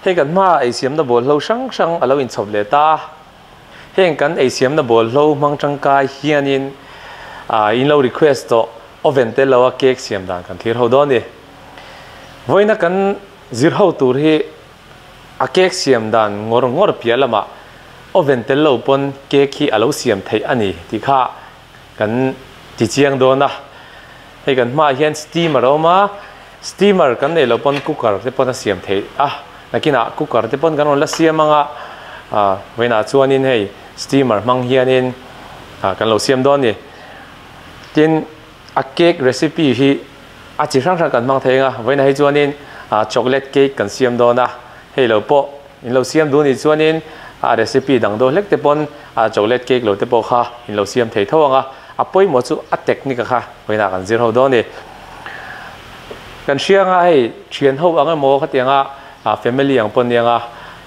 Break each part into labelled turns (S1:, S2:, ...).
S1: Hei kan hmaah eisiamna bawlhlo hrang hrang a lo inchhawp leh ta a. Heng kan eisiamna bawlhlo hmang tangkai hianin in lo request tawh oven tel loa cake siam dan kan thlir ho dawn a ni. Vawiina kan zir ho tur hi a cake siam dan ngawr ngawr piah lamah oven tel lo pawn cake hi a lo siam theih a ni tih kha kan ti chiang dawn a. Hei kan hmaah hian steamer a awm a, steamer kan neih loh pawn cooker te pawn a siam theih a, nakinah cooker te pawn kan rawn la siam ang a, vawiinah chuanin hei steamer hmang hianin kan lo siam dawn a ni. Tin, a cake recipe hi a chi hrang hrang kan hmang thei ang a, vawiinah hi chuanin chocolate cake kan siam dawn a, hei lo pawh In lo siam duh nih chuanin a recipe dang deuh hlek te pawn a chocolate cake lo te pawh kha in lo siam thei tho ang a, a pawimawh chu a technique a kha vawiinah kan zir ho dawn a ni. Kan hria anga hei thian ho ang emaw khatiang a family ang pawn nia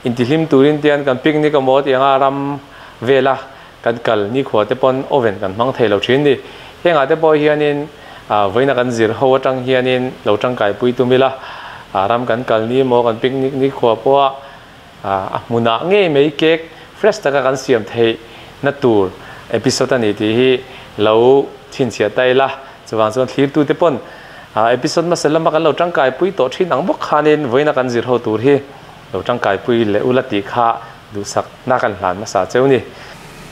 S1: intihlim turin tian kan picnic emaw tiang a ram vela kan kal nikhua te pawn oven kan hmang thei lo thin a ni. Hengah te pawh hianin vawiina kan zir ho atang hianin lo tangkaipui tum ila, ram kan kal ni emaw kan picnic nikhua pawha a hmunah ngei mai cake fresh taka kan siam theih na tur episode a ni tih hi lo chhinchhiah ta ila. Chuvang chuan thlirtute pawn episode hmasa lama kan lo tangkaipui tawh thin ang bawk khanin vawiina kan zir ho tur hi lo tangkaipui leh ula tih kha duhsak na kan hlan hmasa cheu ni.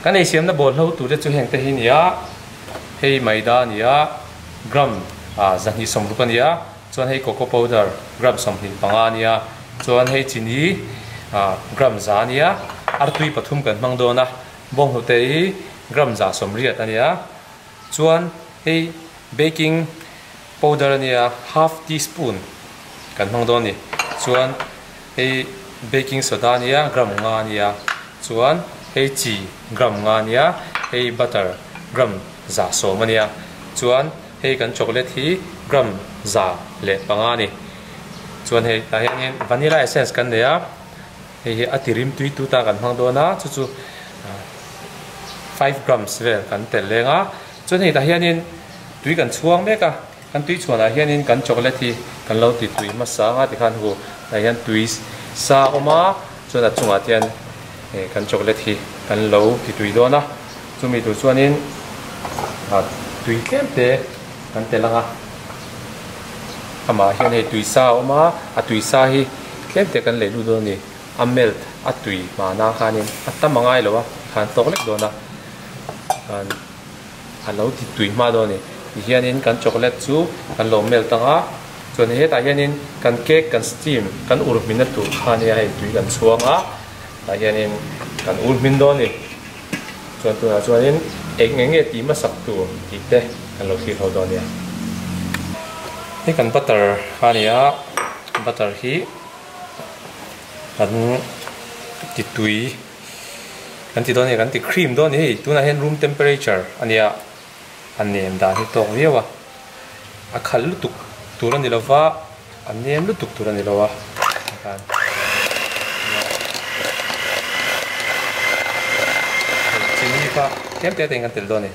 S1: Kan eisiamna bawlhlo tur te chu heng te hi nia, hei maida a nia, gram 260 a nia, chuan hei cocoa powder gram 25 a nia, chuan hei chini gram 100 a nia, artui pathum kan hmang dawn a, bawnghnute hi gram 180 a nia, chuan hei baking powder a nia half teaspoon kan hmang dawn a ni, chuan Hei baking soda a nia gram nga a nia chuan hei chi gram nga a nia hei butter gram 110 a nia chuan hei kan chocolate hi gram 105 a ni chuan hei tah hianin vanilla essence kan nei a hei hi a ti rim tui tut a kan hmang dawn a chu chu 5 grams vel kan tel leng a chuan hei tah hianin tui kan chhuang mek a. Kan tui chhuanah hianin kan chocolate hi kan lo ti tui hmasa anga tikhan hu tah hian tui sa a awm a chuan a chungah te hian kan chocolate hi kan lo ti tui dawn a chumi tur chuanin tui tlem te kan tel ang a amah hian hei tui sa a awm a a tui sa hi tlem te kan lei lut dawn a ni a melt a tui hmanah khanin a tam a ngai lo a khan tawk lek dawn a. A lo ti tui hma dawn a ni. Tihianin kan chocolate chu kan lo melt ang a, chuan hetah hianin kan cake kan steam kan ur hminna tur kha nia hei tui kan chhuang a, tah hianin kan ur hmin dawn a ni. Chuan tunah chuanin eng eng nge tih hmasak tur tih te kan lo thlir ho dawn a nia. Hei kan butter kha a ni a, butter hi kan ti tui. Kan ti dawn a ni, kan ti cream dawn a ni hei tunah hian room temperature a nia a nem dan hi tawk viau a a khal lutuk tur a ni lo va a nem lutuk tur a ni lo a tikhan hei chini kha tlem te te in kan tel dawn a ni.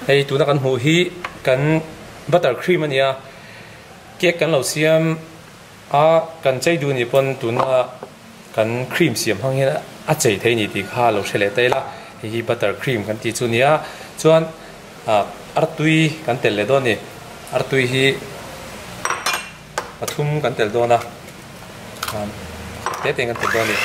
S1: Hei tuna kan hmuh hi kan butter cream a nia cake kan lo siam a kan chei duh nih pawn tuna kan cream siam hmang hian a chei thei ni tih kha lo hre leh ta ila hei hi butter cream kan tih chu nia chuan ah artui kan tel leh dawn a ni artui hi. pathum kan tel dawn a, te te kan tel dawn a ni.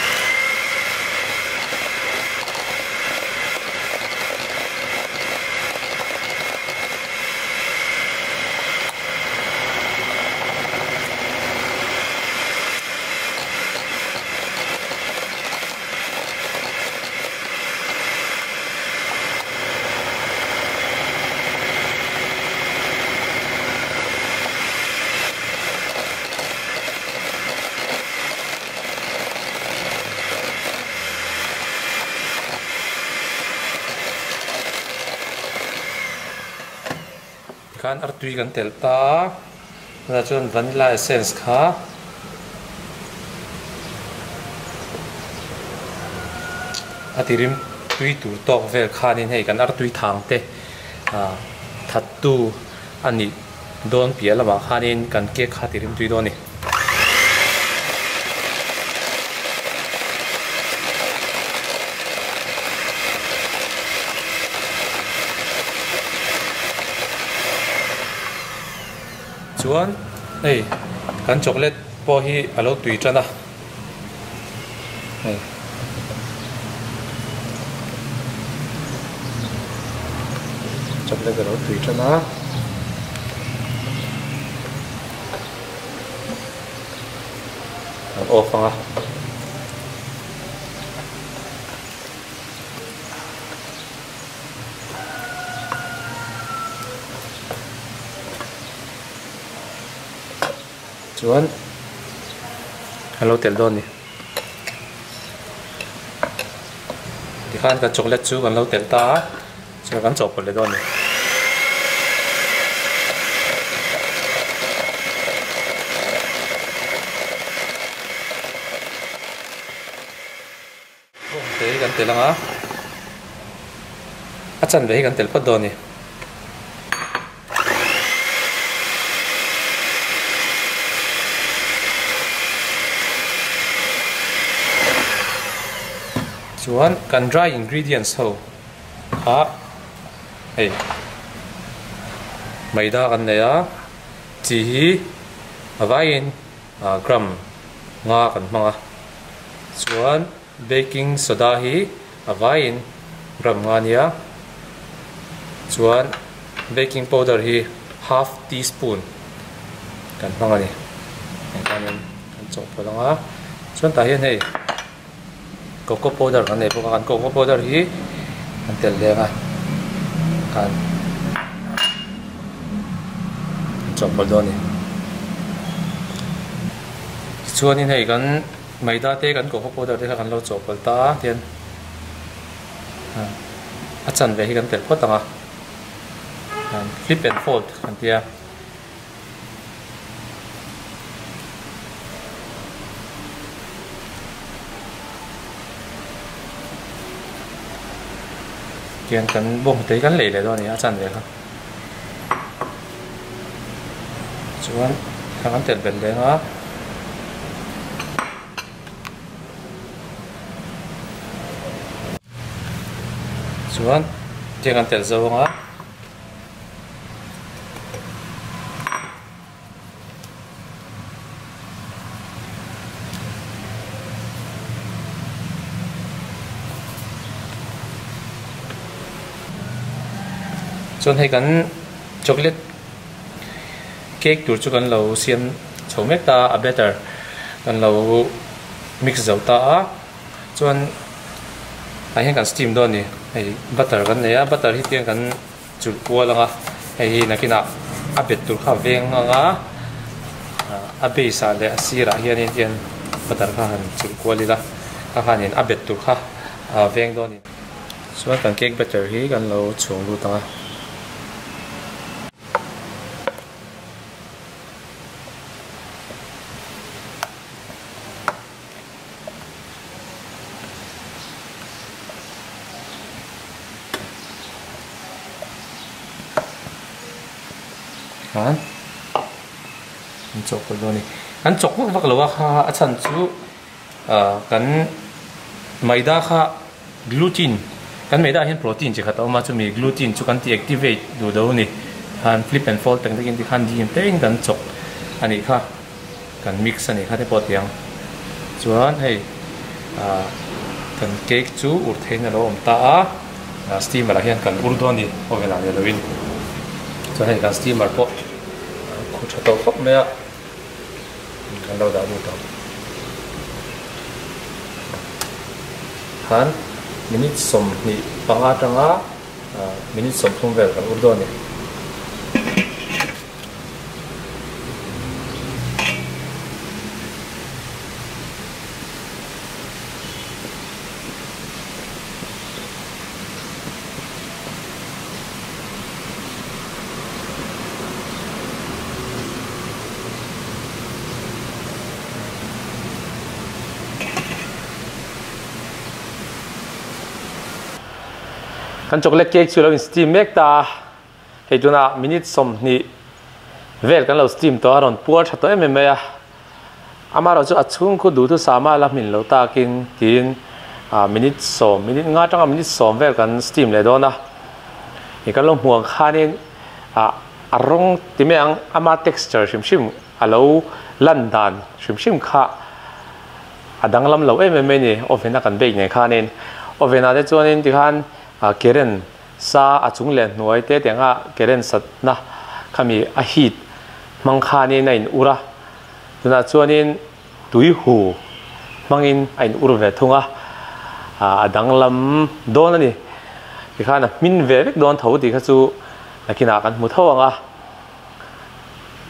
S1: Tikhan artui kan telh ta a, tunah chuan vanilla essence kha a ti rim tui tur tawk vel khanin hei kan artui thang te ah thattu a nih dawn piah lamah khanin kan cake kha ti rim tui dawn a ni. Chuan hei kan chocolate pawh hi a lo tui tan a hei chocolate a lo tui tan a. An off ang a. Chuan an lo telh dawn a ni. Tikhan kan chocolate chu kan lo telh ta a, chuan kan chawhpawlh leh dawn a ni. Bawngte hi kan telh ang a, a chanve hi kan telh phawt dawn a ni. Chuan kan dry ingredients ho kha hei maida kan nei a, chi hi a vaiin gram nga kan hmang a chuan baking soda hi a vaiin gram nga nia chuan baking powder hi half teaspoon kan hmang a ni heng khanin kan chawhpawlh ang a chuan tah hian hei coco powder kan nei bawk a kan coco powder hi kan telh leng a kan chawhpawlh dawn a ni tichuanin hei kan maida te kan coco powder te kha kan lo chawhpawlh ta a tian a chanve hi kan telh phawt ang a flip and fold kan tia. Tian kan bawng te hi kan lei leh dawn a ni a chan ve kha chuan kha kan telh belh leh ang a. Chuan tiang kan telh zo ang a. Chuan hei kan chocolate cake tur chu kan lo siam chho mek ta a batter kan lo mix zo ta a. Chuan ah hian kan steam dawn a ni hei butter kan nei a butter hi tiang kan chulh kual ang a hei hi nakinah a bet tur kha a veng ang a a base ah leh a sirah hianin tian butter kha han chulh kual ila kha khanin a bet tur kha a veng dawn a ni chuan kan cake batter hi kan lo chhung lut ang a. Khan an chawk pawlh dawn a ni an chawk vak vak lo a kha a chhan chu ah kan maida kha gluten kan maida ah hian protein chi khat a awm a chumi gluten chu kan ti activate duh lo a ni khan flip and fold tak takin tikhan dim te in kan chawk a nih kha. kan mix a nih kha te pawh tiang chuan hei ah kan cake chu ur theihin a lo awm ta a steamer ah hian kan ur dawn a ni oven ah ni lovin chuan hei kan steamer pawh khu tha tawh khawp mai a kan lo dah lut ang khan minute 25 atanga minute 30 vel kan ur dawn a ni. Kan chocolate cake chu lo in steam mek ta a, hei tunah minute 20 vel kan lo steam tawh a rawn puar tha tawh em em mai a. Amaherawhchu a chhung khu duhthusam a la hmin loh takin tiin minute 10, minute nga atanga minute 10 vel kan steam leh dawn a. Ih kan lo hmuh ang khanin ah a rawng ti mai ang ama texture hrim hrim a lo lan dan hrim hrim kha a danglam lo em em mai a ni oven a kan bake nen khanin. Oven ah te chuanin tikhan keren sa a chung leh hnuai te tianga keren satna khami a heat hmang khanin a in ur a. Tunah chuanin tui hu hmangin a in ur ve thung a, a danglam dawn a ni. Tikhan a hmin ve vek dawn tho tih kha chu nakinah kan hmu tho ang a.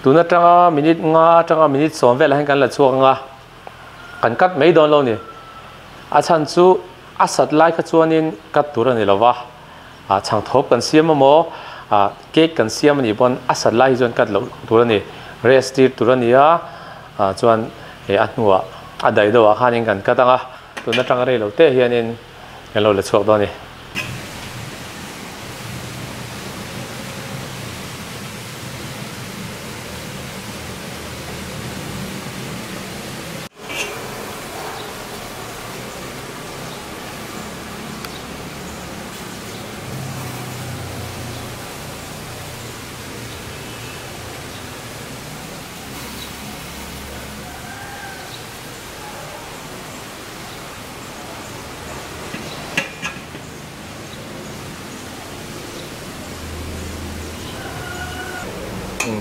S1: Tun atanga minute nga atanga minute 10 velah hian kan la chhuak ang a, kan cut mai dawn lo a ni. A chhan chu a sat lai kha chuanin cut tur a ni lo va, chhang thawp kan siam emaw cake kan siam a nih pawn a sat lai hi chuan cut loh tur a ni. Rest tir tur a ni a, chuan hei a hnuah a daih deuhah khanin kan cut ang a, tun atanga rei lo te hianin kan lo la chhuak dawn a ni.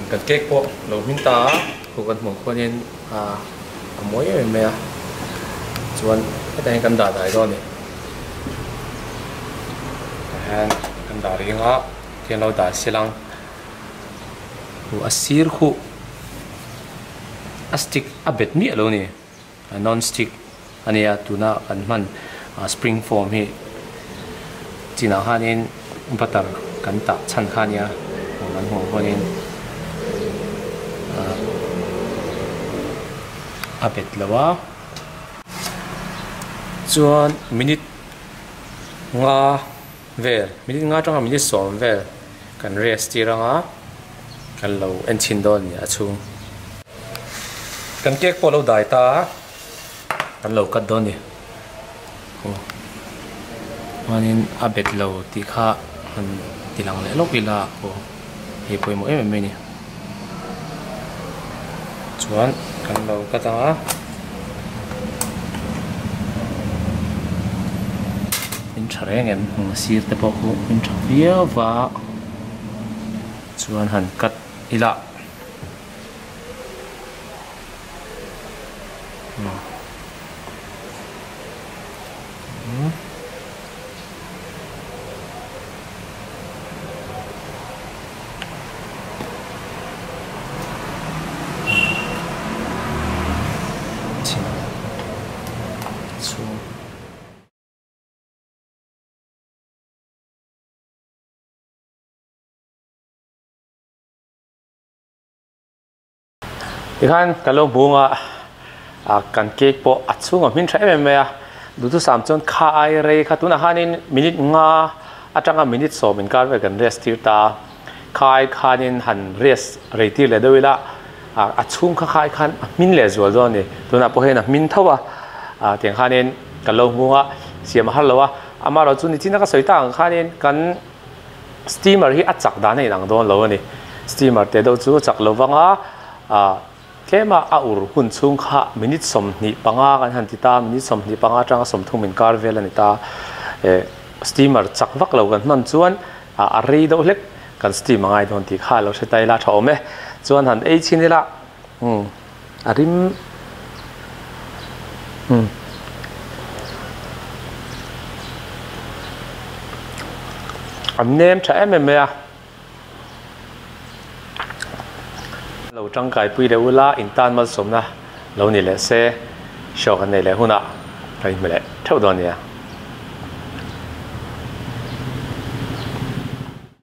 S1: Kan cake pawh lo hmin ta a, khu kan hmuh khuanin a mawi em em mai a, chuan hetah hian kan dah dai dawn a ni. Tah hian kan dah ring a, tihian lo dah silang a sir khuh a stick a bet miah lo a ni. Non stick a nia tuna kan hman spring form hi chinah khanin butter kan tah chhan kha ania kan hmuh pawhin a bet lo a chuan minute nga vel minute nga atanga minute 10 vel kan rest tir anga kan lo en chhin dawn a ni a chhung kan cake pawh lo dai ta a kan lo cut dawn a ni aw chuanin a bet lo tih kha han ti lang leh lawk ila aw hei pawimawh em em mai a ni chuan kan lo cut ang a. Min tha reng em hmang sir te pawh khu min tha viau va chuan han cut ila. Tikhan kan lo hmu anga ah kan cake pawh a chhungah hmin tha em em mai a duhthusam chuan kha ai rei kha tunah khanin minute nga atanga minute 10 inkar vel kan rest tir ta a kha ai khanin han rest rei tir leh deuh ila ah a chhung kha kha ai khan a hmin leh zual dawn a ni tunah pawh hian a hmin tho a ah tiang khanin kan lo hmu anga siam a har lo a amaherawhchu nichina ka sawi tak ang khanin kan Steamer hi a chak dan a inang dawn lo a ni. Steamer te deuh chu a chak lo vang a, ah Tlema a ur hun chhung kha minute 25 kan han ti ta, minute 25 atanga 30 inkar vel a ni ta. Steamer chak vak lo kan hman chuan a rei deuh hlek kan steam a ngai dawn tih kha lo hre ta ila tha awm e. Chuan han ei chhin ila umm a rim umm a nem tha em em mai a. Lo tangkaipui leh ula intan malsawmna lo ni leh se show kan nei leh hunah kan inhmu leh theuh dawn nia.